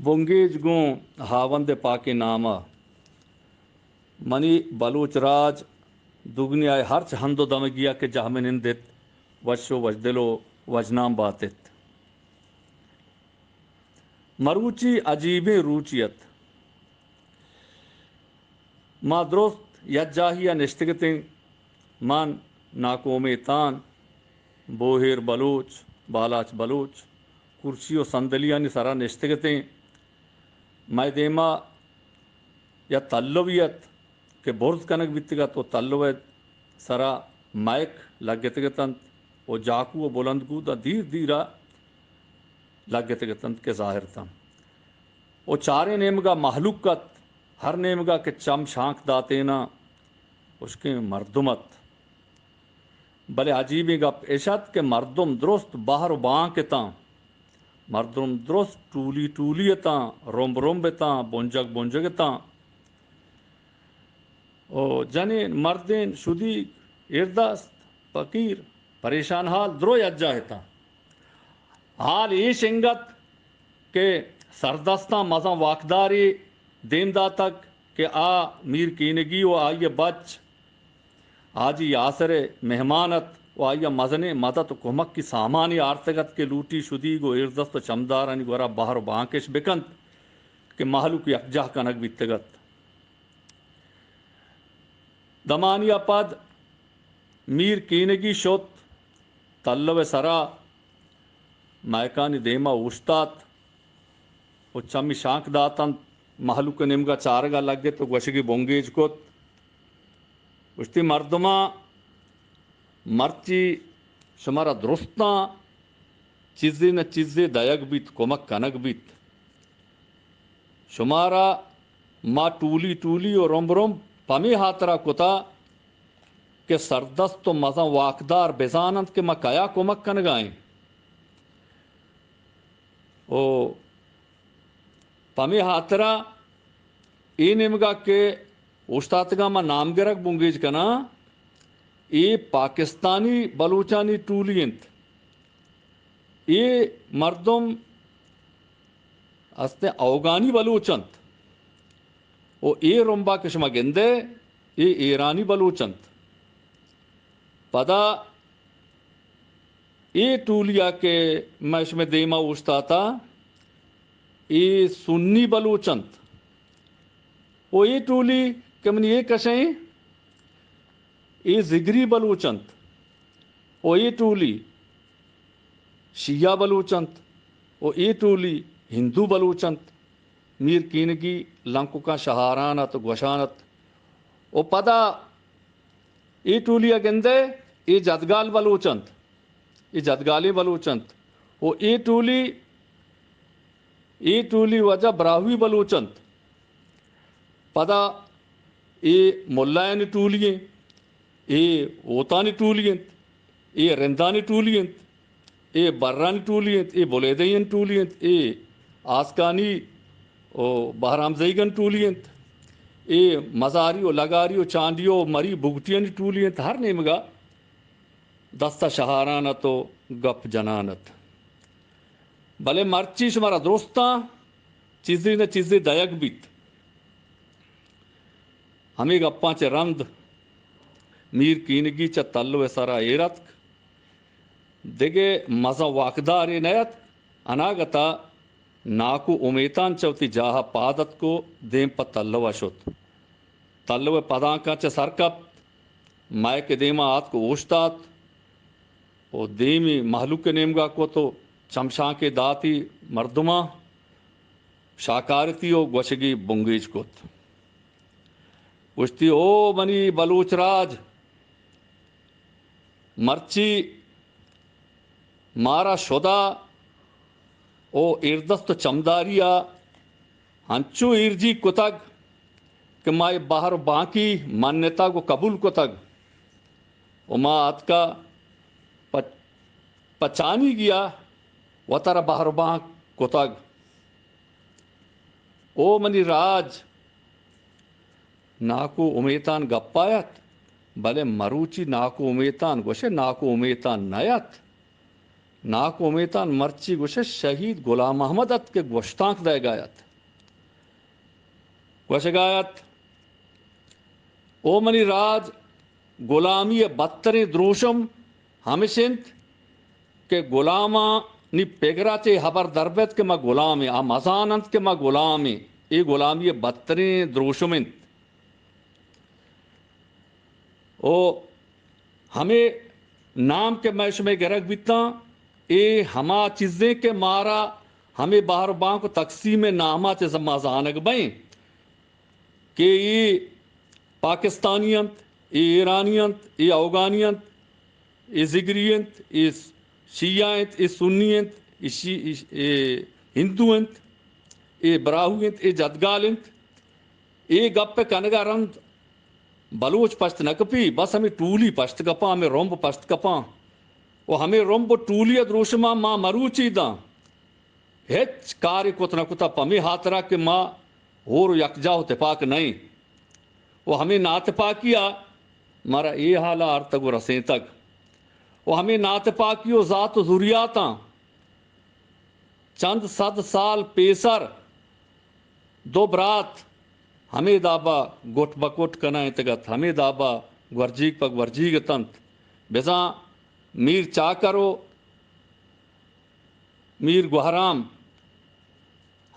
بنگیج گوں ہاوند پاکیں نام ءَ۔ منی بلوچ راج دگنیا ءِ ہرچ ہند ءُ دمگی ءَ کہ جہمنند ات، وش ءُ وشدل ءُ وشنام بات ات۔ مروچی عجیبیں روچے ات۔ ما درست یک جاہے ءَ نشتگ اتیں۔ من، ناکو امیتان، بوہیر بلوچ، بالاچ بلوچ، کرسی ءُ صندلیانی سرا نشتگ اتیں۔ مئے دیما یک تلوے ات کہ برز کنگ بیتگ ات ءُ تلو ءِ سرا مائیک لگتگ اتنت ءُ جاکو ءُ بلندگو داں دیر دیر ءَ لگتگ اتنت کہ ظاہر اتنت۔ ءُ چاریں نیمگ ءَ مہلوک ات، ہر نیمگ ءَ کہ چم شانک داتیناں، ہشکیں مردم ات۔ بلے عجیبیں گپ اش ات کہ مردم درست بہر ءُ بانک اتاں۔ مردم درست ٹولی ٹولی اتاں، رمب رمب اتاں، بنجگ بنجگ اتاں۔ ءُ جنین، مردین، شدیگ، ایردست، پکیر، پریشان حال درو یک جاہ اتاں۔ حال ایش انگت کہ سردستاں مزن واکدارے دیم داتگ کہ آ میر کینگی ءُ آئی ءِ بچ حاجی یاسر ءِ مہمان ات ءُ آئی ءَ مزنیں مدت ءُ کمکی سامانے آرتگ ات کہ لوٹی شدیگ ءُ ایردست ءُ چمدارانی گورا بہر ءُ بانک اش بکنت کہ مہلوک یکجاہ کنگ بیتگ ات۔ دمانی ءَ پد میر کینگی شت، تلو ءِ سرا مائیکانی دیما اوشتات ءُ چمی شانک داتنت، مہلوک ءِ نیمگا چارگا لگت ءُ گوشگی بنگیج کت۔ گوشتی، مردماں، مرچی شمارا درستاں چیزے نہ چیزے دئیگ بیت، کمک کنگ بیت۔ شمارا ما ٹولی ٹولی ءُ رمب رمب پمے ہاترا کتا کہ سردست ءُ مزن واکدار بزاننت کہ ما کیا کمک کنگا ایں۔ ءُ پمے ہاترا اے نیمگا کہ اوشتاتگاں ما نام گرگ بنگیج کناں، اے پاکستانی بلوچانی ٹولی انت۔ اے مردم استیں اوگانی بلوچ انت ءُ اے رمبا کہ شما گندئے، اے ایرانی بلوچ انت۔ پدا اے ٹولی ءَ کہ مئے شمئے دیما اوشتاتا، اے سنی بلوچ انت۔ ءُ اے ٹولی کہ منی اے کشیں، اے زگری بلوچ انت۔ ءُ اے ٹولی شیعہ بلوچ انت۔ ءُ اے ٹولی ہندو بلوچ انت۔ میر کینگی لنککاں شہاران ات ءُ گوشان ات۔ ءُ پدا اے ٹولی ءَ گندئے، اے جدگال بلوچ انت، اے جدگالیں بلوچ انت۔ ءُ اے ٹولی، اے ٹولی واجہ براہوئی بلوچ انت۔ پدا اے ملایانی ٹولی انت، اے اوتانی ٹولی انت، اے رندانی ٹولی انت۔ اے برانی ٹولی انت، اے بلیدئیانی ٹولی انت، اے آسکانی ءُ بہرامزئیگانی ٹولی انت، اے مزاری ءُ لگاری ءُ چانڈی ءُ مری بگٹیانی ٹولی انت۔ ہر نیمگا دستا شہاران ات ءُ گپ جنان ات۔ بلے مرچی شمارا درستاں چیزے نہ چیزے دئیگ بیت۔ ہمے گپاں چہ رند میر کینگی چہ تلو ءِ سرا ایر اتک۔ دگہ مزن واکدارے نہ ات۔ اناگتا ناکو امیتان چہ وتی جاہ ءَ پاد اتک ءُ دیم پہ تلو ءَ شت۔ تلو ءِ پدانکاں چہ سر کپت، مائیک ءِ دیما آتک ءُ اوشتات ءُ دیمی مہلوک ءِ نیمگا کت ءُ چمشانکے داتی مردماں شاکارتی ءُ گوشگی بنگیج کت۔ گوشتی، او منی بلوچ راج، مرچی مارا شدا ءُ ایردست ءُ چمداری ءَ انچو ایرجیگ کتگ کہ ما اے بہر ءُ بانکی منتگ ءُ قبول کتگ ءُ ما اتکا پہ، پہ چانیگی ءَ وتارا بہر ءُ بانک کتگ۔ او منی راج، ناکو امیتان گپا ات، بلے مروچی ناکو امیتان گوشے ناکو امیتان نہ ات۔ ناکو امیتان مرچی گوشے شہید غلام محمد ات کہ گوشتانک دئیگا ات۔ گوشگا ات، او منی راج، غلامی ءِ بدتریں دروشم ہمش انت کہ غلامانی پگرا چہ ہبر در بیت کہ ما غلامیں، آ مزان انت کہ ما غلامیں۔ اے غلامی ءِ بدتریں دروشم انت۔ او ہمے نام کہ مئے شمئے گرگ بیتاں، اے ہما چیزیں کہ مارا ہمے بہر و بانک و تقسیم ءِ ناما چہ ما زانگ بئیں کہ اے پاکستانی انت، اے ایرانی انت، اے اوگانی انت، اے زگری انت، اے شیعہ انت، اے سنی انت، اے شی-، اے، اے ہندو انت، اے براہو انت، اے جدگال انت۔ اے گپ ءِ کنگ ءَ رند بلوچ پشت نہ کپی، بس ہمے ٹولی پشت کپاں، ہمے رمب پشت کپاں۔ و ہمے رمب و ٹولی ءِ دروشم ءَ ما مروچی داں ہچ کارے کت نہ کتہ، پمے ہاترا کہ ما ہور و یکجاہ و تپاک نہ ایں۔ و ہمے ناتپاکی ءَ مارا اے حال ءَ آرتگ و رسینتگ۔ و ہمے ناتپاکی و ذات و ذریاتاں چند صد سال پیسر دو برات ہمے دابا گٹ بہ گٹ کنائینتگ ات، ہمے دابا گورجیگ پہ گورجیگ اتنت۔ بزاں میر چاکر و میر گوہرام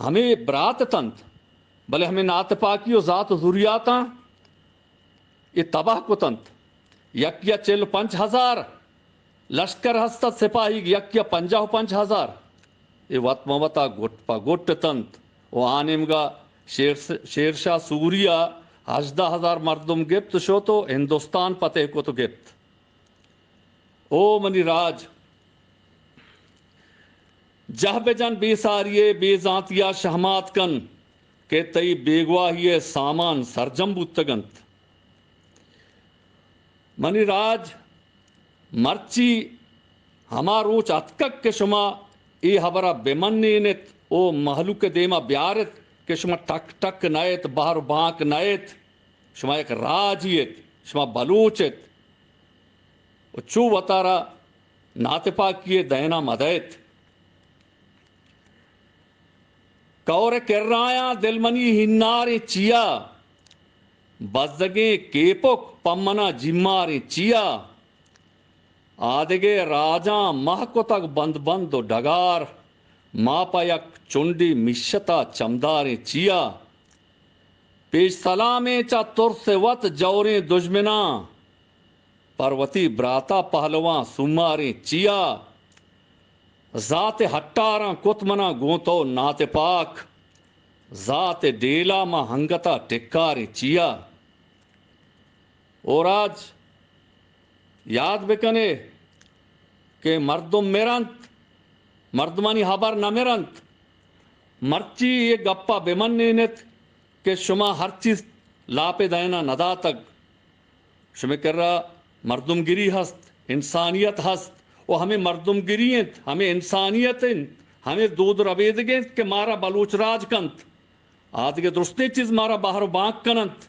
ہمے برات اتنت، بلے ہمے ناتپاکی و ذات و ذریاتاں اے تباہ کتنت۔ یکیا چل و پنچ ہزار لشکر ہست ات سپاہیگ، یکیا پنجاہ و پنچ ہزار۔ اے وت مہ وتا گٹ پہ گٹ اتنت و آ نیمگا شیر، شیر شاہ سوریا ہژدہ ہزار مردم گپت و شت و ہندوستان فتح کت و گپت۔ او منی راج، جہ بہ جن بے ساری ءَ بے زانتی ءَ شہمات کن کہ تئی بیگواہی ءِ سامان سرجم بوتگ انت۔ منی راج، مرچی ہما روچ اتکگ کہ شما اے ہبر ءَ بہ منین ات و مہلوک ءِ دیم ءَ بیار ات کہ شما ٹک ٹک نہ ات، بہر و بانک نہ ات، شما یک راجی ات، شما بلوچ ات و چو وتارا ناتپاکی ءِ دئین ءَ مہ دئیت۔ کئور ءِ کرایاں دل منی ہناریں چیا، بزگیں کیپک پہ منا جیماریں چیا۔ آدگہ راجاں مہ کتگ بند بند و ڈگار، ما پہ یک چنڈے میشتا چمداریں چیا۔ پیش سلامیں چہ ترس وت جوریں دژمناں، پر وتی براتا پہلواں سوماریں چیا۔ ذات ہٹاراں کت منا گوں تو ناتپاک، ذات ڈیلا ما ہنگتا ٹکاریں چیا۔ او راج، یاد بکنے کہ مردم مرنت، مردمانی ہبر نہ مرنت۔ مرچی اے گپا بہ منینت کہ شما ہر چیز لاپ ءِ دئینا نہ داتگ۔ شمئے کرا مردمگری ہست، انسانیت ہست، و ہمے مردمگری انت، ہمے انسانیت انت، ہمے دود ربیدگ انت کہ مارا بلوچ راج کنت۔ آدگہ درستیں چیز مارا بہر و بانک کننت۔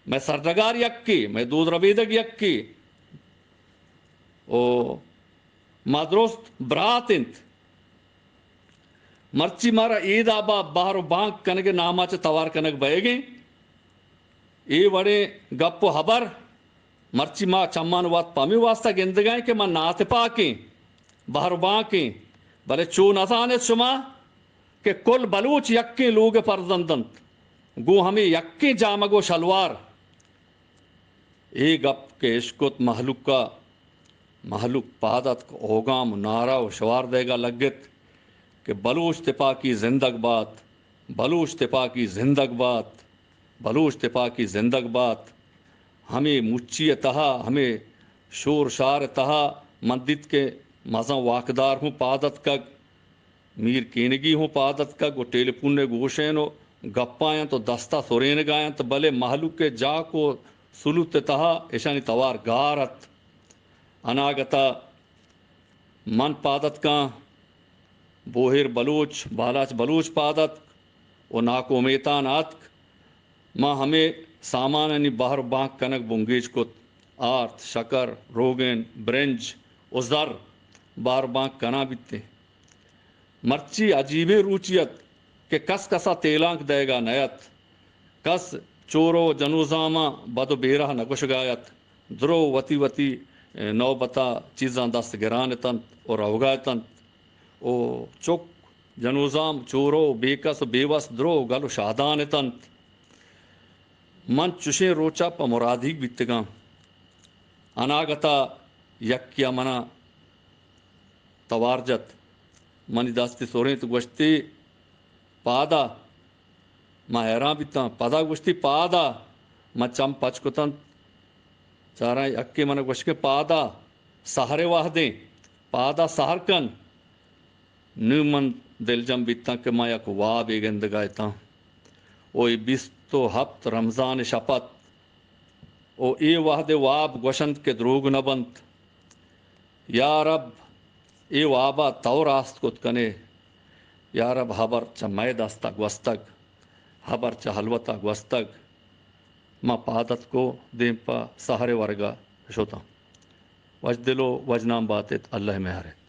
مئے سرڈگار یکے، مئے دود ربیدگ یکے۔ او ما درست برات انت۔ مرچی مارا اے دابا بہر و بانک کنگ ءِ ناما چہ توار کنگ بئیگیں۔ اے وڑیں گپ و ہبر مرچی ما چمان وت پہ ہمے واسطہ گندگائیں کہ ما ناتپاکیں، بہر و بانکیں، بلے چو نزانت شما کہ کل بلوچ یکیں لوگ ءِ پرزند انت، گوں ہمے یکیں جامگ و شلوار۔ اے گپ کہ اشکت مہلوک ءَ، مہلوک پاد اتک، اوگام و نعرہ و شوار دئیگا لگت کہ بلوچ تپاکی زندگ بات، بلوچ تپاکی زندگ بات، بلوچ تپاکی زندگ بات۔ ہمے مچی ءِ تہا، ہمے شور شار ءِ تہا من دیت کہ مزن واکدار ہوں پاد اتکگ۔ میر کینگی ہوں پاد اتکگ و ٹیلیفون ءِ گوشین و گپاینت و دستا سرینگاینت، بلے مہلوک ءِ جاک و سلوت ءِ تہا اشانی توار گار ات۔ اناگتا من پاد اتکاں، بوہیر بلوچ، بالاچ بلوچ پاد اتک و ناکو امیتان اتک۔ ما ہمے سامانانی بہر و بانک کنگ بنگیج کت، آرت، شکر، روگن، برنج و زر۔ بار بانک کنان بیتیں۔ مرچی عجیبیں روچی ات کہ کس کسا تیلانک دئیگا نہ ات۔ کس چورو جنوزاماں بد و بیرہ نہ گوشگا ات۔ درو وتی وتی نوبتا چیزاں دست گران اتنت و روگا اتنت و چک جنوزام چورو بے کس و بے وس درو گل و شادان اتنت۔ من چشیں روچا پہ مرادیگ بیتگاں۔ اناگتا یکیا منا توار جت۔ منی دستی سرینت، گوشتی، پادا۔ من حیران بیتاں۔ پدا گوشتی، پادا۔ من چم پچ کتنت۔ چاراں یکے من گوشت کہ پادا سحر وہدیں، پادا سحر کن۔ نوں من دلجم بیتاں کہ من یک وابے گندگا اتاں۔ او اے بیست و ہپت رمضان شپ ات۔ او اے وہد واب گوشنت کہ دروگ نہ بنت۔ یا رب، اے وابا تو راست کت کنے۔ یا رب، ہبر چہ مئے دستا گوستگ، ہبر چہ ہلوتا گوستگ۔ ما پاد اتکو دیم پہ سحر ورگا شتاں۔ وجدل و وجنام باتت، اللہ مہر ات۔